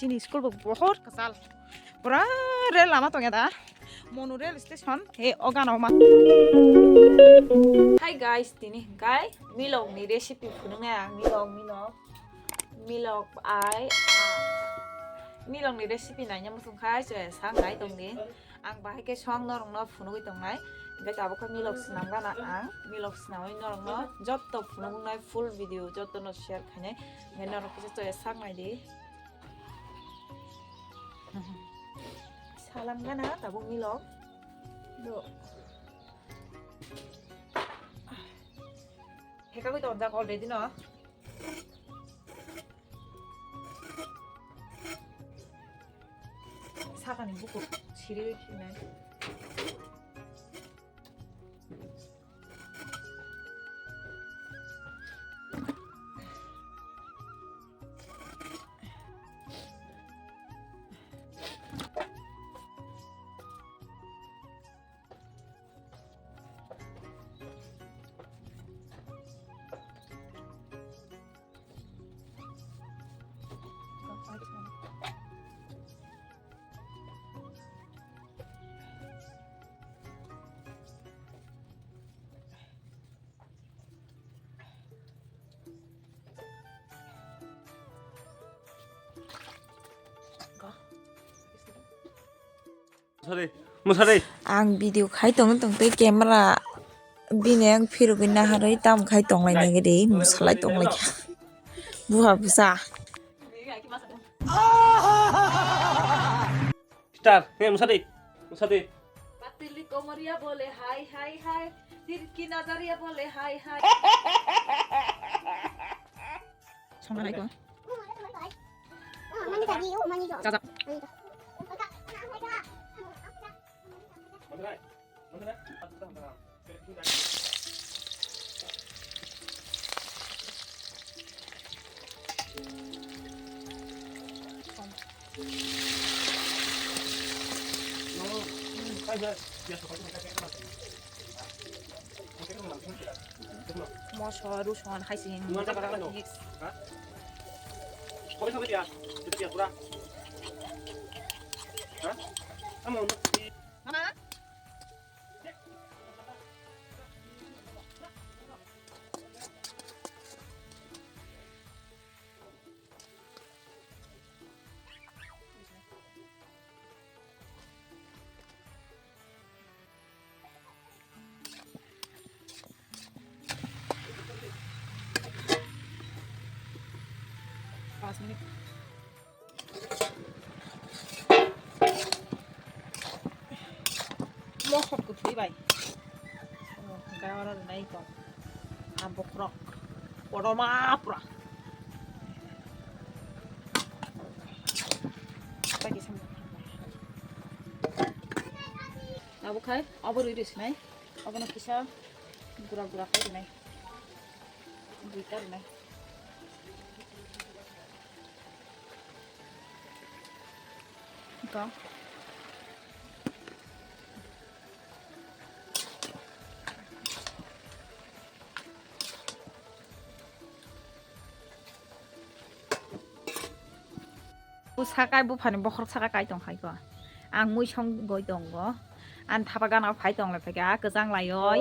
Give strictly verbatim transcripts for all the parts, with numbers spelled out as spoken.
Chini school bo bohor kwchal. Pura rail lama tongya da. Monu rail station he o gana o ma. Hi guys, tini hwnkhe milok ni recipe phunuknai ang, milok, milok, milok ai, ah. Milok ni recipe naina muchung khai, so, sang nai tong di. Ang bahai khe song norokno phunugwi tongnai. Hwnkhe tabuk khe milok swnam gana ang. Milok swnamwi norokno jotto phunuknai full video jottono share khainai. Hwnkhe norok kisa choya sak nai di. Salam gana tabuk milok. Do. Hekagwi tonjak already no. Sakani buku siriwi khinai. Musadi, musadi. Ang video khai tong tong tei camera bini ang phirogwi naharwi tam khai tonglai nai gede musalai tonglai kha. Buha busa. Star, he musadi, musadi. Patili komoria bole hai hai hai, tirki nazaria bole hai hai. Songna nai ko. Jajak. Moso, ruson, haising, mix. Mama. Pas minit. Mohor kuthwi bai. Gawara nai ko. A bokrok. Kodoma pura. Tagi sam. Abo khai, abo rwi rwi sinai. Abono kisa gura gura khai rwnai. Duita rwnai. Ito. Bu sakai buphani bokhorok saka kai tong khai ko. Ang mui song goi tongo. Ang thapa gana phai tong le phai ka kwchang lai oi.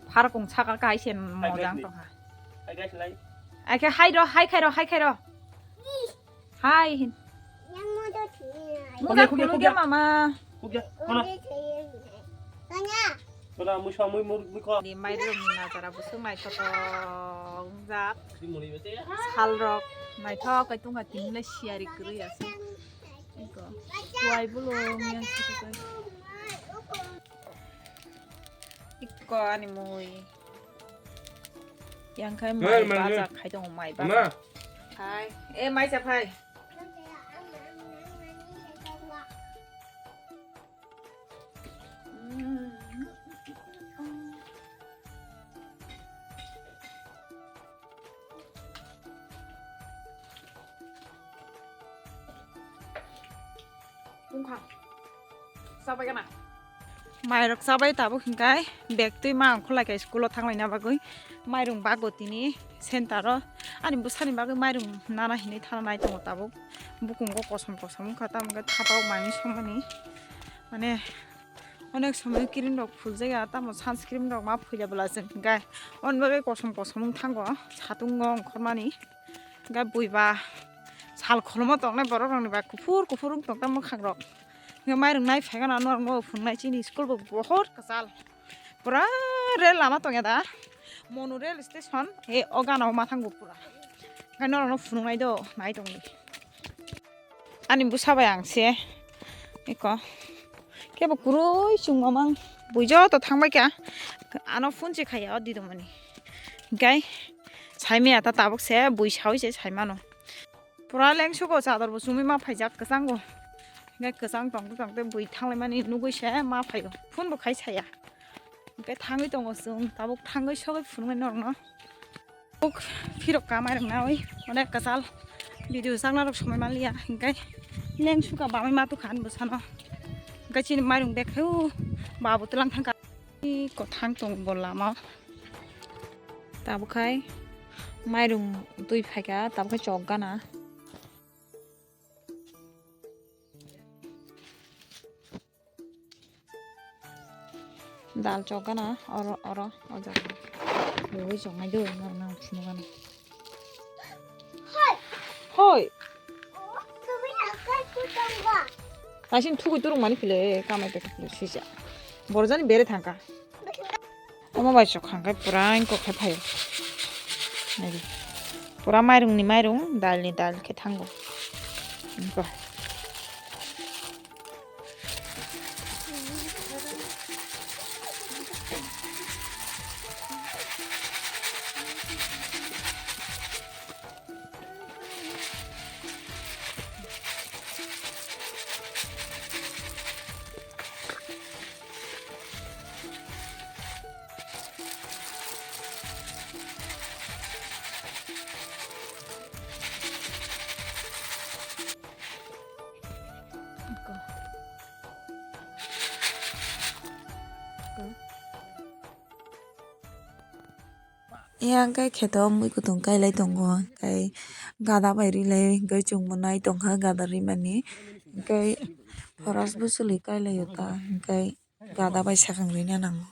Pharkung saka kai sen mojang tong kha. Ai khe hai ro, hai khai ro, hai khai ro. Hai hin. Yang mau tuh sini. Mungkin khugya, khugya, khugya, mama. Khugya, mana? Udah sini. Tanya. Mana musa mui mur mui ko. Ni mai ro ni na jara busung nai to to ungjak. Di muni bete ya. Sal rok nai to kai tunga tin le siari kru ya se. Iko. Wai bulo yang situ kai. Iko ani mui. Yang khai mai baja khai tongo mai baja. Hai. Eh, mai sa phai. Wngkha. Chabai gana. Mairok chabai tabuk hinkai bag twi ma ongkhorlai kai school o thanglaina bagwi. Mairung bago tini center o. Ani bwsani bagwi mairung nana hinwi thana nai tongo tabuk. Bukungo kosom kosom wngkha, tamo khe thapao maimui songmani. Mane, onek somoi cream rok phuljakya, tamo sunscreen rok ma phuila bwla chwng hwnkhe. Oni bagwi kosom kosom wng thango, satung o ongkhormani. Hwnkhe buiba sal kholomo tongnai borok rokni bai kuphur kuphur wng tongkha mwkhang rok. Hwnkhe mairung nai phaikhe norok no phunuknai, chini school bo bohor kwchal. Pura rail lama tongya da. Monu rail station, he o gana o ma thango pura. Hwnkhe norok no phunuknai do, nai tongdi. Ani bwsa bai ang se. Eko. Kebo kwrwi chwng mamang. Bui joto thangbai kha. Ano phone se khaiya o didomani. Hwnkhe saimaya ta tabuk se bui sawi se saimano. Pura lengsugo chador bo chumui ma phaijak kwchango. Hwnkhe kwchang tongte tongte bui thanglaimani nugui se ma phaio. Phone bo khai saya. Hwnkhe thangwi tongo chwng, tabuk thangwi sogwi phunuknai norokno. Uk phirok ka mairung nawi, onek kwchal video chakna rok somoi manliya, hwnkhe lengsuka bamwi ma tukha ani bwsano. Hwnkhe chini mairung bag khe o babu twlang thangkha. Kothang tong bo lama. Tabuk khai mairung twi phaikha, tabuk khai chok gana. Dal chok gana oro, oro, o jaga. Bwlwi choknai do, nang, nang phunukgana. Hoi. Hoi. Kaisa thugui turung mani phile, kamai ta phile sija. Borjani bere thangka. Omo bai chok hangkai pura wngkok khe phaio. Naidi. Pura mairung ni mairung, dal ni dal khe thango. Wngkha. Yang kai kheto mui kutung kailai tongo, kai gada bai rilai, kai chwng bo nai tongkha gada rimani, kai phoras bwswlwi kailai o ta, kai gada bai sakang rina nango.